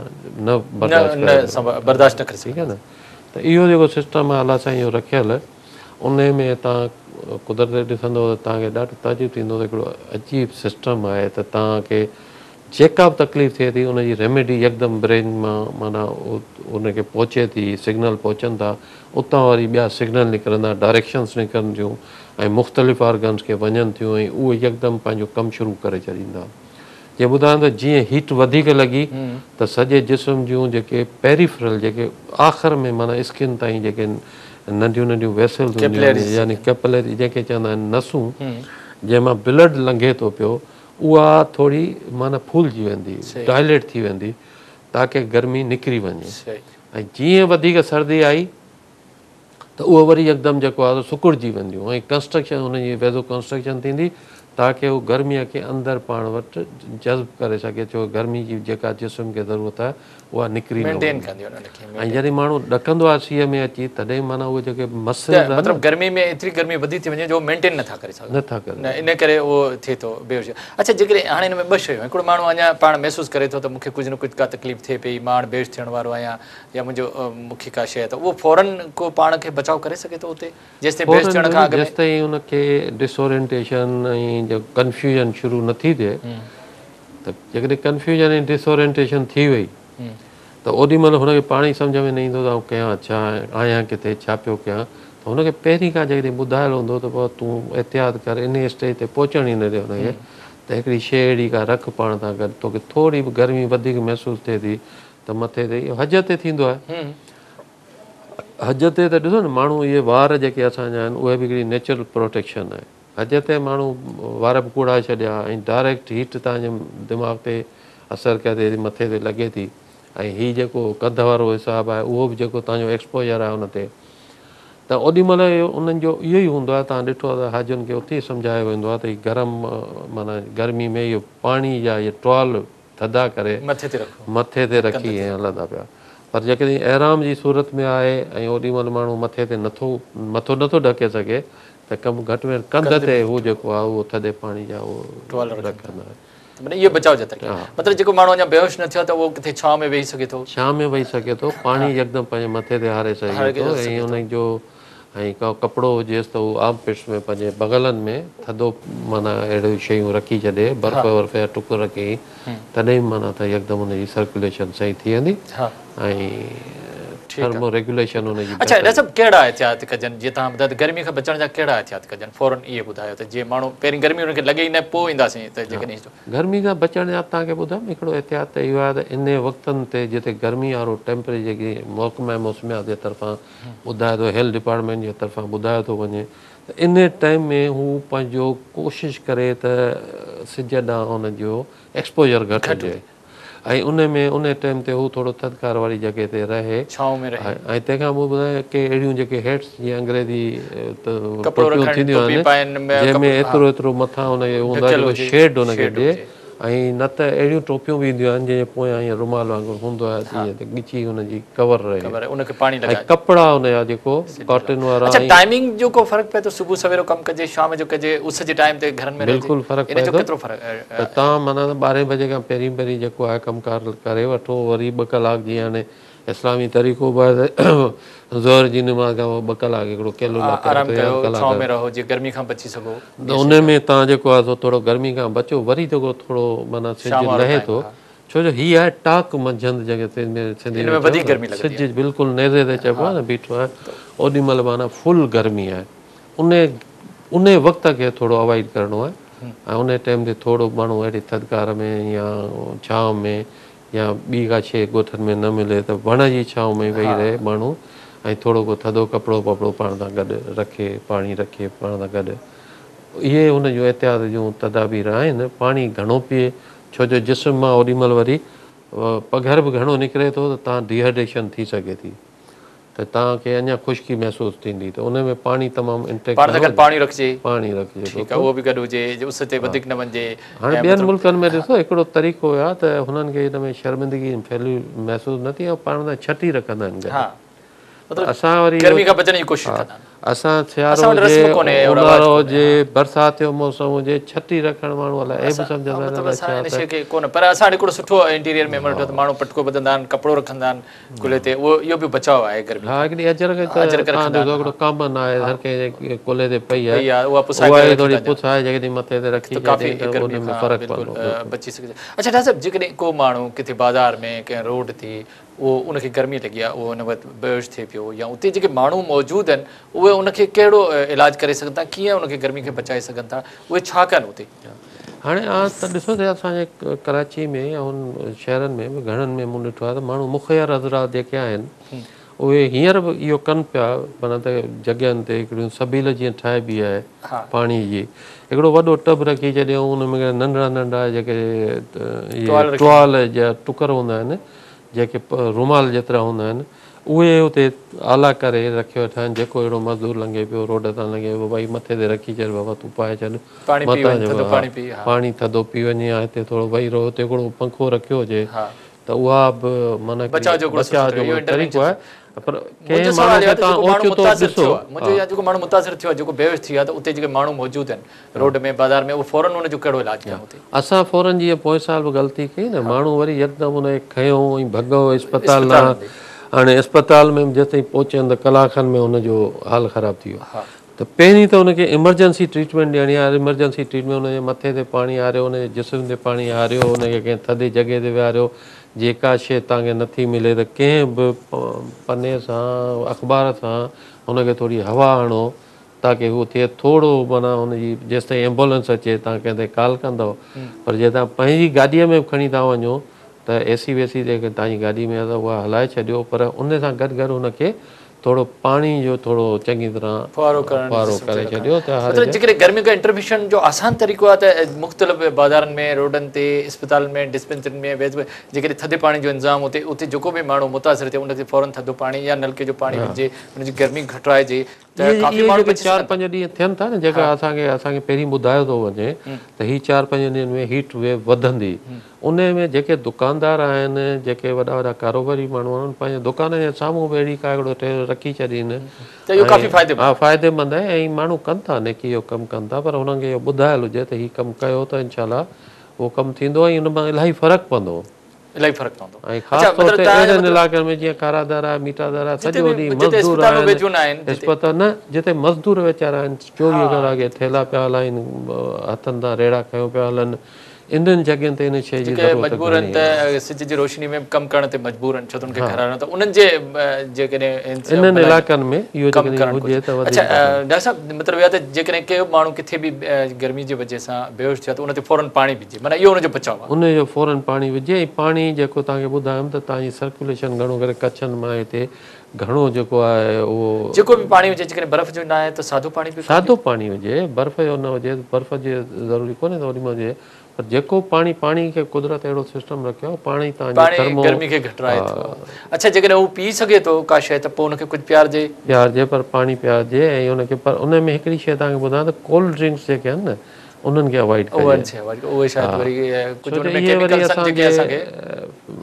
نه برداشت ڪري برداشت نه ڪري ٺيڪ آهي نه ته اهو جيڪو سسٽم آهي الله سائين جو رکيل انهي ۾ توهان قدرت ڏسندو ته توهان کي ڏاڍو تعجب ٿيندو ته هڪڙو عجيب سسٽم آهي ته توهان کي جيڪا به تڪليف ٿئي ٿي ان جي ريميڊي يڪدم برين مان معنيٰ ان کي پهچي ٿي سگنل پهچن ٿا اتان وري ٻيا سگنل نڪرندا ڊائريڪشنس نڪرن ٿيون ۽ مختلف آرگنس کي وڃن ٿيون ۽ اهي يڪدم پنهنجو ڪم شروع ڪري ڇڏيندا. جيئن ٻڌايم ته جيئن هيٽ وڌيڪ لڳي ته سڄي جسم جون جيڪي پيريفرل جيڪي آخر ۾ معنيٰ اسڪن تائين جيڪي ننڍيون ننڍيون ويسلز هونديون آهن يعني ڪيپلري جنهن کي چوندا آهن نسون جنهن مان بلڊ لنگهي ٿو پيو اها ٿوري معنيٰ ڦولجي ويندي ڊائليٽ ٿي ويندي تاڪه گرمي نڪري وڃي ۽ جيئن وڌيڪ سردي آئي ته اهو وري يڪدم جيڪو آهي سو سڪڙجي وينديون ۽ ڪنسٽرڪشن ان جي ويزو ڪنسٽرڪشن ٿيندي تاڪه هو گرميء کي اندر پاڻ وٽ جذب ڪري سگهي ڇو گرمي جي جيڪا جسم کي ضرورت آهي اها نڪري نه وڃي ۽ جڏهن ماڻهو ڏڪندو آهي سيء ۾ اچي تڏهن معنيٰ اهي جيڪي مسلز آهن مطلب گرمي ۾ ايتري گرمي وڌي ٿي وڃي جو مينٽين نٿا ڪري سگهن نٿا ڪري نه ان ڪري اهو ٿئي ٿو بيهوشي اڇا جيڪڏهن هاڻي هن ۾ ٻه شيون هڪڙو ماڻهو اڃا پاڻ محسوس ڪري ٿو ته مون کي ڪجهه نه ڪجهه ڪا تڪليف ٿئي پئي مان هاڻ بيهوش ٿيڻ وارو آهيان يا منهنجو مون کي ڪا شيء ته اهو فورن ڪو پاڻ کي بچاء ڪري سگهي ٿو اتي جيستائين بيهوش ٿيڻ کان اڳ ۾ جيستائين ان کي ڊس اورينٽيشن ۽ ڪنفيوزن شروع نه ٿي ٿئي ته جيڪڏهن ڪنفيوزن ۽ ڊس اورينٽيشن ٿي وئي ته اوڏي مهل هن کي پاڻ ئي سمجهه ۾ نه ايندو ته آئون ڪيان ڇا آهيان ڪٿي ڇا پيو ڪيان ته هن کي پهرين کان جيڪڏهن ٻڌايل هوندو ته بابا تون احتياط ڪر انهي اسٽيج تي پهچڻ ئي نه ڏي هن کي ته هڪڙي شيء اهڙي ڪا رک پاڻ سان گڏ توکي ٿوري به گرمي وڌيڪ محسوس ٿئي ٿي ته مٿي تي اهو حج تي ٿيندو آهي. حج تي ته ڏسو نه ماڻهو اهي وار جيڪي اسان جا آهن اهي به هڪڙي نيچرل پروٽيڪشن آهي. حج تي ماڻهو وار به ڪوڙائي ڇڏيا ۽ ڊائريڪٽ هيٽ توهان جي دماغ تي اثر ڪري ٿي مٿي تي لڳي ٿي ۽ هي جيڪو ڪنڌ وارو حساب آهي اهو به جيڪو توهان جو ايڪسپوجر آهي ان تي ته اوڏي مهل انهن جو اهو ئي هوندو آهي توهان ڏٺو آهي ته حاجين کي اتي ئي سمجهايو ويندو آهي ته هي گرم معنيٰ گرمي ۾ اهو پاڻي جا اهي ٽوال ٿڌا ڪري مٿي تي رکو. مٿي تي رکي ۽ هلندا پيا. پر جيڪڏهن احرام جي صورت ۾ آهي ۽ اوڏي مهل ماڻهو مٿي تي نٿو مٿو نٿو ڍڪي سگهي ته ڪم گهٽ ۾ گهٽ ڪنڌ تي هو جيڪو آهي اهو ٿڌي پاڻي جا اهو ٽوال رکندا آهن. ته معنيٰ اهي بچاء جا طريقا آهن. مطلب جيڪو ماڻهو اڃا بيهوش نه ٿيو آهي ته اهو ڪٿي ڇانو ۾ ويهي سگهي ٿو. ڇانو ۾ ويهي سگهي ٿو، پاڻي يڪدم پنهنجي مٿي تي هاري سگهي ٿو ۽ ان جو ۽ ڪو ڪپڙو هجيس ته هو آرم پٽس ۾ پنهنجي بغلن ۾ ٿڌو معنيٰ اهڙيون شيون رکي ڇڏي، برف ورف جا ٽڪر رکي تڏهن به معنيٰ ته يڪدم ان جي سرڪيوليشن صحيح ٿي ويندي ۽ ٿرمو ريگيوليشن ان جي اڇا ڊاڪٽر صاحب ڪهڙا احتياط ڪجن جيئن توهان ٻڌايو ته گرمي کان بچڻ جا ڪهڙا احتياط ڪجن فورن اهي ٻڌايو ته جيئن ماڻهو پهرين گرمي انهن کي لڳي ئي نه پوء اينداسين ته جيڪڏهن گرمي کان بچڻ جا توهان کي ٻڌايم هڪڙو احتياط ته اهو آهي ته انهي وقتن تي جتي گرمي وارو ٽيمپريچر جيڪي محڪمه موسميات جي طرفان ٻڌايو ٿو هيلٿ ڊپارٽمينٽ جي طرفان ٻڌايو ٿو وڃي ته انهي ٽائيم ۾ هو پنهنجو ڪوشش ڪري ته سج ڏانهن ان جو ايڪسپوجر گهٽ هجي ۽ ان ۾ انهي ٽائيم تي هو ٿورو ٿڌڪار واري جڳهه تي رهي ڇانو ۾ رهي ۽ تنهن کان پوء ٻڌايان ڪي اهڙيون جيڪي هيٽس جيئن انگريزي ٽوپيون ٿينديون آهن جنهن ۾ ايترو ايترو مٿان ان کي هوندو آهي جيڪو شيڊ ان کي ڏي ۽ نه ته اهڙيون ٽوپيون به اينديون آهن جنهن جي پويان ائين رومال وانگر هوندو آهي جيئن ته ڳچي ان جي ڪور رهي ۽ ڪپڙا ان جا جيڪو ڪاٽن وارا اڇا ٽائمنگ جو ڪو فرق پئي ٿو صبح سويرو ڪم ڪجي شام جو ڪجي اس جي ٽائيم تي گهرن ۾ رهجي بلڪل فرق پئي ٿو ڪيترو فرق ته توهان معنيٰ ته ٻارهين بجي کان پهرين پهرين جيڪو آهي ڪم ڪار ڪري وٺو وري ٻه ڪلاڪ جيئن هاڻي اسلامي طريقو به آهي ته ظهر جي نماز کان پوء ٻه ڪلاڪ هڪڙو قيلوله آرام ڪيو ڇانو ۾ رهو جيئن گرمي کان بچي سگهو ته ان ۾ توهان جيڪو آهي سو ٿورو گرمي کان بچو وري جيڪو ٿورو معنيٰ سج لهي ٿو ڇو جو هي آهي ٽاڪ منجهند جنهن کي سنڌي ۾ وڌيڪ گرمي لڳندي سج بلڪل نيزي تي چئبو آهي نه بيٺو آهي اوڏي مهل معنيٰ فل گرمي آهي ان ان وقت کي ٿورو اوائڊ ڪرڻو آهي ۽ ان ٽائيم تي ٿورو ماڻهو اهڙي ٿڌڪار ۾ يا ڇانو ۾ يا ٻي ڪا شيء ڳوٺن ۾ نه ملي ته وڻ جي ڇانو ۾ ويهي رهي ماڻهو ۽ ٿورو ڪو ٿڌو ڪپڙو وپڙو پاڻ سان گڏ رکي پاڻي رکي پاڻ سان گڏ اهي ان جون احتياط جون تدابير آهن پاڻي گهڻو پيئي ڇو جو جسم مان اوڏي مهل وري پگهر به گهڻو نڪري ٿو ته تان ڊيهائيڊريشن ٿي سگهي ٿي ته توهان کي اڃا خشڪي محسوس ٿيندي ته ان ۾ پاڻي تمام انٽيڪ پاڻ سان گڏ پاڻي رکجي. پاڻي رکجي ٺيڪ آهي اهو به گڏ هجي جي اس تي وڌيڪ نه وڃجي. هاڻي ٻين ملڪن ۾ ڏسو هڪڙو طريقو آهي ته هنن کي ان ۾ شرمندگي محسوس نه ٿئي ۽ پاڻ سان ڇٽي رکندا آهن گڏ. مطلب اسان وري گرمي کان بچڻ جي ڪوشش ڪندا آهن. اسان سيارو هجي اونهارو هجي برسات جو موسم هجي ڇٽي رکڻ ماڻهو الائي عيب سمجهندا آهن مطلب اسان ان شيء کي ڪونه پر اسان وٽ هڪڙو سٺو انٽيريئر ۾ مطلب ماڻهو پٽڪو ٻڌندا آهن ڪپڙو رکندا آهن ڪلهي تي اهو اهو به بچاء آهي گرمي ها هڪڙي اجرڪ ته توهان ڏسو هڪڙو ڪامن آهي هر ڪنهن جي ڪلهي تي پئي آهي اها پسائي ڪري ٿوري پسائي جيڪڏهن مٿي تي رکي ڇڏي ته ان ۾ فرق پوندو بچي سگهجي اڇا ڊاڪٽر صاحب جيڪڏهن ڪو ماڻهو ڪٿي بازار ۾ ڪنهن روڊ تي اهو ان کي گرمي لڳي آهي اهو ان وقت بيهوش ٿئي پيو يا اتي جيڪي ماڻهو موجود آهن اهي ان کي ڪهڙو علاج ڪري سگهن ٿا ڪيئن ان کي گرمي کي بچائي سگهن ٿا اهي ڇا ڪن اتي؟ هاڻي آ ته ڏسو ته اسان جي ڪراچي ۾ يا هن شهرن ۾ به گهڻن ۾ مون ڏٺو آهي ته ماڻهو مخير حضرات جيڪي آهن اهي هينئر به اهو ڪن پيا معنيٰ ته جڳهين تي هڪڙيون سبيل جيئن ٺاهبي آهي پاڻي جي هڪڙو وڏو ٽب رکي ڇڏيائون ان ۾ ننڍڙا ننڍڙا جيڪي اهي ٽوال جا ٽڪر هوندا آهن جيڪي رومال جيترا هوندا آهن اهي اتي آلا ڪري رکيو ويٺا آهن جيڪو اهڙو مزدور لنگهي پيو روڊ تان لنگهي پيو ڀائي مٿي تي رکي ڇڏ بابا تون پائي ڇڏ متان جو پاڻي ٿڌو پي وڃي يا هتي ٿورو ويهي رهو هتي هڪڙو پنکو رکيو هجي ته اها به معنيٰ بچاء جو هڪڙو طريقو آهي پر ڪنهن ماڻهو کي توهان اوچتو ڏسو منهنجو يا جيڪو ماڻهو متاثر ٿيو آهي جيڪو بيهوش ٿي ويو آهي ته اتي جيڪي ماڻهو موجود آهن روڊ ۾ بازار ۾ اهو فورن ان جو ڪهڙو علاج ڪيون اتي. اسان فورن جيئن پوئين سال به غلطي ڪئي نه ماڻهو وري يڪدم ان کي کنيو ۽ ڀڳو اسپتال ڏانهن هاڻي اسپتال ۾ به جيستائين پهچن ته ڪلاڪ کن ۾ ان جو حال خراب ٿي ويو ته پهرين ته ان کي ايمرجنسي ٽريٽمينٽ ڏيڻي آهي ايمرجنسي ٽريٽمينٽ ان جي مٿي تي پاڻي هاريو ان جي جسم تي پاڻي هاريو ان کي ڪنهن ٿڌي جڳهه تي ويهاريو جيڪا شيء توهان کي نٿي ملي ته ڪنهن به پني سان اخبار سان ان کي ٿوري هوا هڻو تاڪه هو ٿئي ٿورو معنيٰ هن جي جيستائين ايمبولنس اچي توهان ڪنهن تي ڪال ڪندؤ پر جي توهان پنهنجي گاڏيء ۾ به کڻي ٿا وڃو ته اي سي وي سي جيڪڏهن توهان جي گاڏي ۾ آهي ته اها هلائي ڇڏيو پر ان سان گڏ گڏ هن کي ٿورو پاڻي جو ٿورو چڱي طرح ڦوهارو ڪرڻ ڦوهارو ڪري ڇڏيو ته هر مطلب جيڪڏهن گرمي کان انٽروينشن جو آسان طريقو آهي ته مختلف بازارن ۾ روڊن تي اسپتالن ۾ ڊسپينسرين ۾ جيڪڏهن ٿڌي پاڻي جو انتظام هتي اتي جيڪو به ماڻهو متاثر ٿئي ان کي فورن ٿڌو پاڻي يا نلڪي جو پاڻي وجهجي ان جي گرمي گهٽرائجي ته ڪافي ماڻهو بچي سگهن ٿا. 4-5 ڏينهن ٿين ٿا نه جيڪا اسان کي اسان کي پهرين ٻڌايو ٿو وڃي ته هي 4-5 ڏينهن ۾ هيٽ ويو وڌندي انهي ۾ جيڪي دڪاندار آهن جيڪي وڏا وڏا ڪاروباري ماڻهو آهن پنهنجي دڪان جي سامهون به اهڙي ڪا هڪڙو ٽيل رکي ڇڏين ته اهو ڪافي فائديمند ها فائديمند آهي ۽ ماڻهو ڪن ٿا نيڪي جو ڪم ڪن ٿا پر هنن کي اهو ٻڌايل هجي ته هي ڪم ڪيو ته انشاء الله اهو ڪم ٿيندو ۽ ان مان الاهي فرق پوندو. الاهي فرق پوندو. ۽ خاص طور تي اهڙن علائقن ۾ جيئن کارادر آهي، ميٺادر آهي، سڄو ڏينهن مزدور آهن، اسپتال نه جتي مزدور ويچارا آهن 24 ڪلاڪ اهي ٿيلها پيا هلائين، هٿن تان ريڙها کنيو پيا هلن انهن جڳهين تي ان شيء جي جيڪي ضرورت مجبور آهن گهڻي ته آهي. سج جي روشني ۾ ڪم ڪرڻ تي مجبور آهن ڇو ته انهن کي گهر هلائڻو ته انهن جي جيڪڏهن انهن علائقن ۾ اهو ڪم جيڪڏهن ڪرڻ هجي گهرجي. ته وڌيڪ اڇا بهتر. ڊاڪٽر صاحب مطلب اهو آهي ته جيڪڏهن ڪي ماڻهو ڪٿي به گرمي جي وجه سان بيهوش ٿيو آهي ته ان تي فورن پاڻي وجهي معنيٰ اهو ان جو بچاء آهي. ان جو فورن پاڻي وجهي ۽ پاڻي جيڪو توهان کي ٻڌايم ته توهان جي سرڪيوليشن گهڻو ڪري ڪڇن مان هتي گهڻو جيڪو آهي اهو. جيڪو به پاڻي هجي جيڪڏهن برف جو نه آهي ته سادو پاڻي به ڪافي. سادو پاڻي هجي برف جو نه هجي برف جي ضروري ڪونهي ته اوڏي مهل هجي پر جيڪو پاڻي پاڻي کي قدرت اهڙو سسٽم رکيو آهي پاڻي توهان جي پاڻي ٿرمو گرمي کي گهٽرائي ٿو. اڇا جيڪڏهن هو پي سگهي ٿو ڪا شيء ته پوء ان کي ڪجهه پيارجي. پيارجي پر پاڻي پيارجي ۽ ان کي پر ان ۾ هڪڙي شيء توهان کي ٻڌايان ته ڪولڊ ڊرنڪس جيڪي آهن نه انهن کي اوائڊ ڪجي. اهي شيء اوائڊ اهي شايد وري ڇو ڪجهه جو ان ۾ اهي وري ڪيميڪلس آهن اسان جيڪي جي اسان کي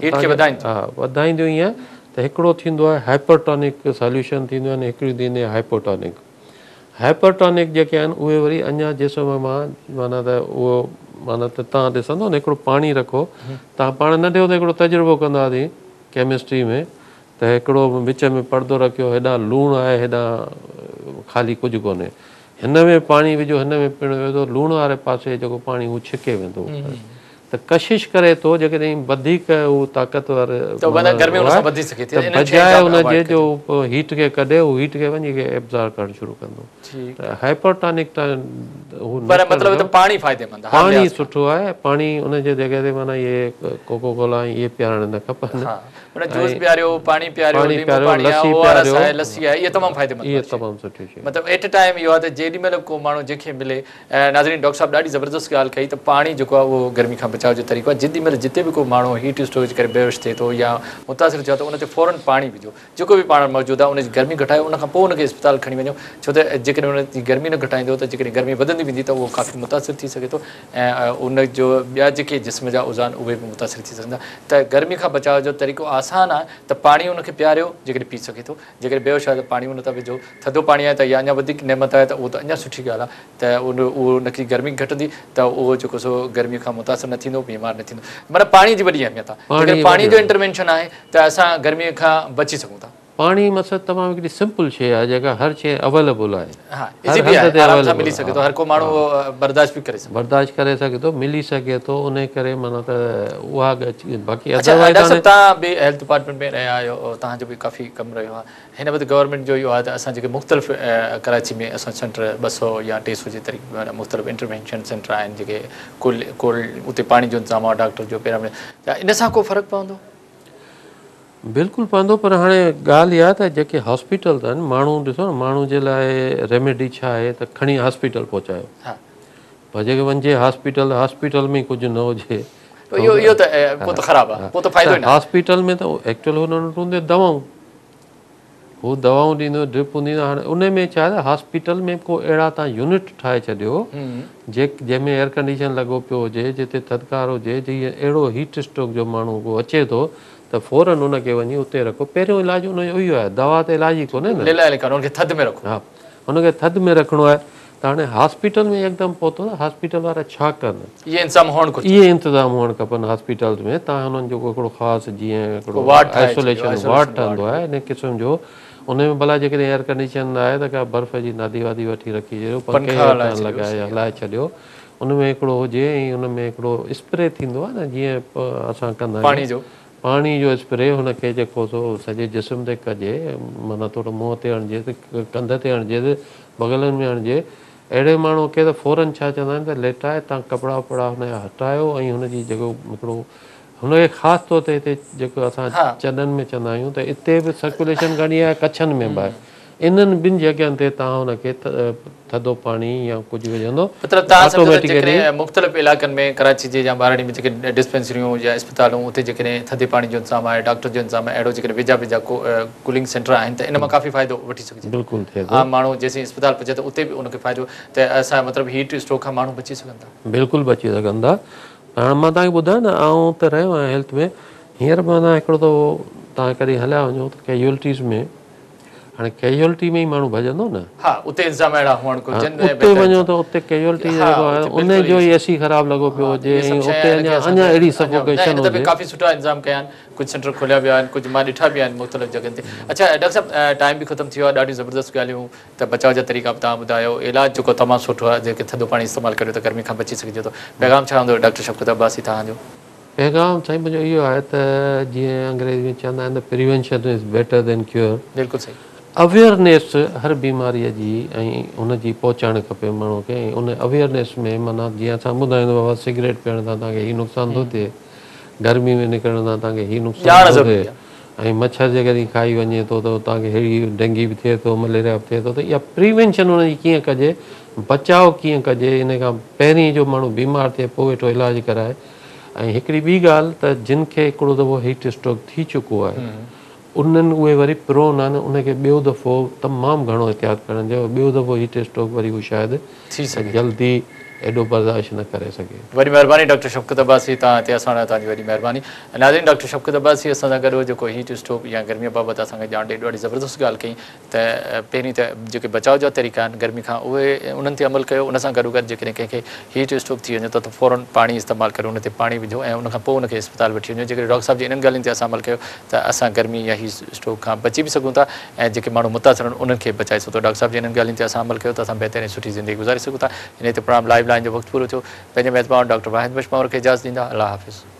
هيٽ کي توهان کي وڌائين ٿيون. ها وڌائينديون ائين ته هڪڙو ٿيندو آهي هائپرٽونڪ سوليوشن ٿينديون آهن هڪڙيون ٿيندي آهي هائپوٽونڪ. هائپرٽونڪ جيڪي آهن اهي وري اڃا جسم مان معنيٰ ته اهو معنيٰ ته توهان ڏسندو نه هڪڙو پاڻي رکو توهان پاڻ ننڍي هوندي هڪڙو تجربو ڪندا هئاسين ڪيمسٽري ۾ ته هڪڙو وچ ۾ پردو رکيو هيڏانهن لوڻ آهي هيڏانهن خالي ڪجهه ڪونهي هن ۾ پاڻي وجهو هن ۾ پڻ وجهو لوڻ واري پاسي جيڪو پاڻي هو ڇڪي ويندو ته ڪشش ڪري ٿو جيڪڏهن وڌيڪ هو طاقتور ته معنيٰ گرمي ان سان وڌي سگهي ٿي ته انهن شين بجاء کان ان به جي اوائڊ جو ڪجي. هيٽ کي ڪڍي هو هيٽ کي وڃي ايبزارب ڪرڻ شروع ڪندو ٺيڪ ته هائپرٽونڪ ته هو نه پر ڪرڻ مطلب ته کپي. پاڻي فائديمند آهي هر پاڻي لحاظ کان. سٺو آهي پاڻي ان جي جڳهه تي معنيٰ اهي ڪوڪو ڪولا ۽ اهي پيارڻ نه کپن ها معنيٰ جوس پياريو پاڻي پياريو پاڻي ليمو پياريو پاڻي آهي لسي او آر ايس پياريو آهي لسي آهي اهي تمام فائديمند اهي واري شيء تمام سٺيون شيون. مطلب ايٽ اي ٽائيم اهو آهي ته جيڏي مهل به ڪو ماڻهو جنهن کي ملي ناظرين ڊاڪٽر صاحب ڏاڍي زبردست ڳالهه ڪئي ته پاڻي جيڪو آهي اهو گرمي کان بچاء جو طريقو آهي جيڏي مهل جتي به ڪو ماڻهو هيٽ اسٽروڪ جي ڪري بيهوش ٿئي ٿو يا متاثر ٿيو آهي ته ان تي فورن پاڻي وجهو جيڪو به پاڻ وٽ موجود آهي ان جي گرمي گهٽايو ان کان پوء ان کي اسپتال کڻي وڃو ڇو ته جيڪڏهن ان جي گرمي نه گهٽائيندو ته جيڪڏهن گرمي وڌندي ويندي ته اهو ڪافي متاثر ٿي سگهي ٿو ۽ ان جو ٻيا جيڪي جسم جا عضا آهن اهي به متاثر ٿي سگهن ٿا ته گرمي کان بچاء جو طريقو آسان آهي ته پاڻي ان کي پياريو جيڪڏهن پي سگهي ٿو جيڪڏهن بيهوش آهي ته پاڻي ان تان وجهو، ٿڌو پاڻي آهي ته اها اڃا وڌيڪ نعمت آهي ته اهو ته اڃا سٺي ڳالهه آهي ته ان اهو ان کي گرمي گهٽندي ته اهو جيڪو سو گرمي کان متاثر نه ٿيندو بيمار نه ٿيندو معنيٰ پاڻي جي وڏي اهميت آهي جيڪڏهن پاڻي جو انٽروينشن آهي ته اسان گرمي کان بچي سگهون ٿا. پاڻي مقصد تمام هڪڙي سمپل شيء آهي جيڪا هر شيء اويليبل آهي ها هر ايزي به هنڌ آهي تي آرام سان اويليبل ملي سگهي ٿو هر ڪو ماڻهو اهو برداشت به ڪري سگهي ٿو. برداشت ڪري سگهي ٿو ملي سگهي ٿو انهي ڪري معنيٰ ته اها باقي اڇا ادروائز ڊاڪٽر صاحب هاڻي توهان به هيلٿ ڊپارٽمينٽ ۾ رهيا آهيو توهان جو به ڪافي ڪم رهيو آهي هن وقت گورنمينٽ جو اهو آهي ته اسان جيڪي مختلف ڪراچي ۾ اسان سينٽر 200 يا 300 جي قريب مختلف انٽروينشن سينٽر آهن جيڪي ڪول ڪول اتي پاڻي جو انتظام آهي ڊاڪٽر جو پيرا ته ان سان ڪو فرق پوندو؟ بلڪل پوندو پر هاڻي ڳالهه اها ته جيڪي هاسپيٽلز آهن ماڻهو ڏسو نه ماڻهو جي لاء ريميڊي ڇا آهي ته کڻي هاسپيٽل پهچايو پر جيڪي وڃجي هاسپيٽل هاسپيٽل ۾ ڪجهه نه هجي اهو اهو ته پوء ته خراب آهي پوء ته فائدو ئي نه هاسپيٽل ۾ ته ايڪچوئل هنن وٽ هوندي دوائون هو دوائون ڏيندو ڊرپون ڏيندو هاڻي ان ۾ ڇا آهي هاسپيٽل ۾ ڪو اهڙا تان يونٽ ٺاهي ڇڏيو جي جنهن ۾ ايئر ڪنڊيشن لڳو پيو هجي جتي ٿڌڪار هجي جيئن اهڙو هيٽ اسٽروڪ جو ماڻهو ڪو اچي ٿو ته فورن ان کي وڃي اتي رکو پهريون علاج ان جو اهو آهي دوا ته علاج ئي ڪونهي نه ليلا لکان ان کي ٿڌ ۾ رکو ها ان کي ٿڌ ۾ رکڻو آهي ته هاڻي هاسپيٽل ۾ يڪدم پهتو ته هاسپيٽل وارا ڇا ڪن؟ اهي انتظام هئڻ گهرجن. اهي انتظام هئڻ کپن هاسپيٽلز ۾ تان هنن جو ڪو هڪڙو خاص جيئن هڪڙو آئسوليشن وارڊ ٺهندو آهي ان قسم جو ان ۾ ڀلا جيڪڏهن ايئر ڪنڊيشن نه آهي ته ڪا برف جي نادي وادي وٺي رکي ڇڏيو پنکي هيٺان لڳائي هلائي ڇڏيو ان ۾ هڪڙو هجي ۽ ان ۾ هڪڙو اسپري ٿيندو آهي نه جيئن اسان ڪندا آهيون پاڻي جو اسپري هن کي جيڪو سو سڄي جسم تي ڪجي معنيٰ ٿورو منهن تي هڻجيس ڪنڌ تي هڻجيس بغلن ۾ هڻجي اهڙي ماڻهو کي ته فورن ڇا چوندا آهن ته ليٽائي تان ڪپڙا وپڙا هن جا هٽايو ۽ هن جي جيڪو هڪڙو هن کي خاص طور تي هتي جيڪو اسان چڏن ۾ چوندا آهيون ته اتي به سرڪيوليشن گهڻي آهي ڪڇن ۾ به آهي انهن ٻن جڳهين تي توهان هن کي ٿڌو پاڻي يا ڪجهه وجهندو مطلب توهان سمجهو ته جيڪڏهن مختلف علائقن ۾ ڪراچي جي يا ٻهراڙي ۾ جيڪي ڊسپينسريون يا اسپتالون اتي جيڪڏهن ٿڌي پاڻي جو انتظام آهي ڊاڪٽر جو انتظام آهي اهڙو جيڪڏهن ويجها ويجها ڪولنگ سينٽر آهن ته ان مان ڪافي فائدو وٺي سگهجي ٿو. بلڪل ٿئي ٿو. عام ماڻهو جيسين اسپتال پهچي ته اتي به ان کي فائدو ته اسان مطلب هيٽ اسٽروڪ کان ماڻهو بچي سگهن ٿا. بلڪل بچي سگهن ٿا. هاڻ مان توهان کي ٻڌايان نه آئون ته رهيو آهيان هيلٿ ۾ هينئر معنيٰ هڪڙو دفعو توهان ڪڏهن هليا وڃو ته ڪيجوئلٽيز ۾ هاڻي ڪيجوئلٽي ۾ ئي ماڻهو ڀڄندو نه. ها اتي انتظام اهڙا هئڻ گهرجن ۽ اتي وڃو ته اتي ڪيجوئلٽي جيڪو آهي ان جو ئي اي سي خراب لڳو پيو هجي ۽ اتي اڃا اڃا اهڙي سفوڪيشن هجي. ڪافي سٺا انتظام ڪيا آهن ڪجهه سينٽر کوليا ويا آهن ڪجهه مان ڏٺا به آهن مختلف جڳهن تي. اڇا ڊاڪٽر صاحب ٽائيم به ختم ٿي ويو آهي ڏاڍيون زبردست ڳالهيون ته بچاء جا طريقا به توهان ٻڌايو علاج جيڪو تمام سٺو آهي جيڪي ٿڌو پاڻي استعمال ڪريو ته گرمي کان بچي سگهجي ٿو پيغام ڇا هوندو ڊاڪٽر شفقت عباسي توهان جو؟ پيغام سائين منهنجو اهو آهي ته جيئن انگريزي ۾ چوندا آهن ته prevention is better than cure. بلڪل صحيح. اويئرنيس هر بيماريء جي ۽ ان جي پهچائڻ کپي ماڻهو کي ۽ ان اويئرنيس ۾ معنيٰ جيئن اسان ٻڌايون ته بابا سگريٽ پيئڻ سان توهان کي هي نقصان ٿو ٿئي گرمي ۾ نڪرڻ سان توهان کي هي نقصان ٿو ٿئي ۽ مڇر جيڪڏهن کائي وڃي ٿو ته توهان کي ههڙي ڊينگي به ٿئي ٿو مليريا به ٿئي ٿو ته اها پريوينشن ان جي ڪيئن ڪجي بچاء ڪيئن ڪجي ان کان پهرين جو ماڻهو بيمار ٿئي پوء ويٺو علاج ڪرائي ۽ هڪڙي ٻي ڳالهه ته جن کي هڪڙو دفعو هيٽ اسٽروڪ ٿي چڪو آهي انهن اهي وري پرون آهن ان کي ٻيو دفعو تمام گهڻو احتياط ڪرڻ جو ٻيو دفعو هيٽ اسٽروڪ وري هو شايد جلدي ايڏو برداشت نه ڪري سگهي. وڏي مهرباني ڊاڪٽر شفقت عباسي توهان هتي اسان سان توهان جي وڏي مهرباني ناظرين ڊاڪٽر شفقت عباسي اسان سان گڏ هو جيڪو هيٽ اسٽروڪ يا گرمي بابت اسان کي ڄاڻ ڏئي ڏاڍي زبردست ڳالهه ڪئي ته پهرين ته جيڪي بچاء جا طريقا آهن گرمي کان اهي انهن تي عمل ڪيو ان سان گڏوگڏ جيڪڏهن ڪنهن کي هيٽ اسٽروڪ ٿي وڃي ٿو ته فورن پاڻي استعمال ڪري ان تي پاڻي وجهو ۽ ان کان پوء ان کي اسپتال وٺي وڃو جيڪڏهن ڊاڪٽر صاحب جي انهن ڳالهين تي اسان عمل ڪيو ته اسان گرمي يا هيٽ اسٽروڪ کان بچي به سگهون ٿا ۽ جيڪي ماڻهو متاثر آهن انهن کي بچائي سگهون ٿا ڊاڪٽر صاحب جي انهن ڳالهين تي اسان عمل ڪيو ته اسان بهتر ۽ سٺي زندگي گذاري سگهون ٿا انهي تي پروگرام لائيو لائين جو وقت پورو ٿيو پنهنجي ميزبان ڊاڪٽر واحد بخش پنهور کي اجازت ڏيندا الله حافظ.